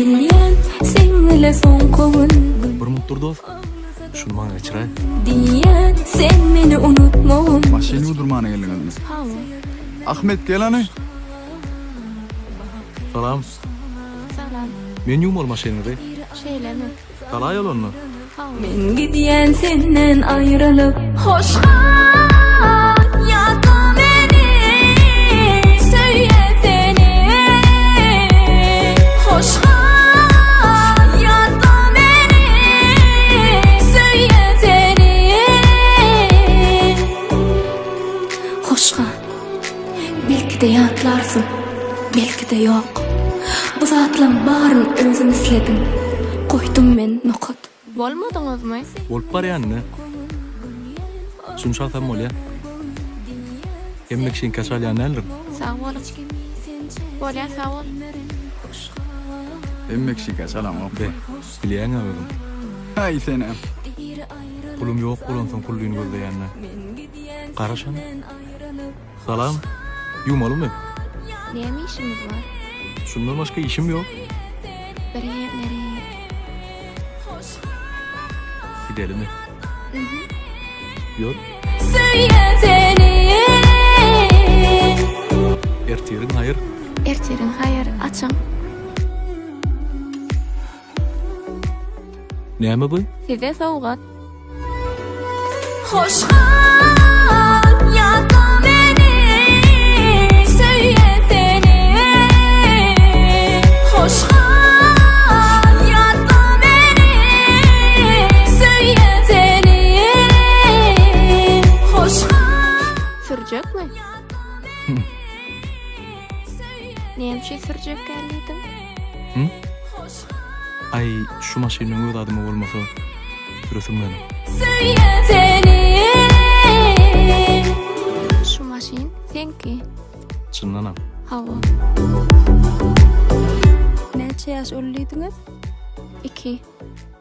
Bilýän seň bile soňky gün. Bir mugt dur dost. Şuny maňa geçiräý. Diýýän sen meni unutmagyn. Maşyn ýuwdurmana geldiňizmi? Hawa. Ahmet gel hany. Salam. Salam. Men ýuwmaly maşynyňyzy. Şeýlemi? Salaý ol onda. Hawa. Men gidýän senden aýralyp. Hoş gal, ýatla meni, söýýän seni. Hoş gal, ýatla meni, söýýän seni. Hoş gal, belki-de ýatlarsyň, belki-de ýok. Bu zatlaň baryn özüň islediň, goýdum men nokat. Bolmadyňyzmy? Bolup barýan ine. Şuny çalsam bolýa. Hemme kişiňkä çalýan däldir. Sag boluň. Bolýa sag bol. Hemme kişiňkä çalamok. Be, bilýäň-ä özüň. Aý senem. Pulum ýok bolansoň pullyny gözleýän-dä. Gara şony. Salam. Ýuwmalymy? Näme işiňiz bar? Şundan başga işim ýok. Bir ýerleri. Gidelimi? Ýör. Söýýän seni. Ertiriň haýyr. Ertiriň haýyr, açyň. Näme bu? Size sowgat. Hoş gal, ýatla meni, söýýän seni. Hoş gal, ýatla meni, söýýän seni. Hoş gal. Sürjekmi? Näme üçin sürjek däl diýdiň? Aý, şu maşynyň öz adyma bolmasa, süresim gelenok. Söýýän seni. Şu maşyn seňki. Çyndanam. Hawa. Näçe ýaş uly diýdiňiz? Iki.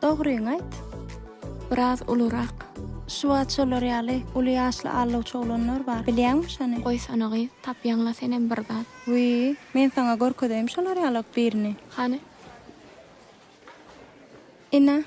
Dogryňy aýt. Biraz ulurak. Şu wagt şolar ýaly uly ýaşly allawçy oglanlar bar. Bilýäňmi şony? Goýsana gyz, tapýaňla senem bir zat. Wiý, men saňa görkezeýin şolar ýalak birini. Hany? Ine.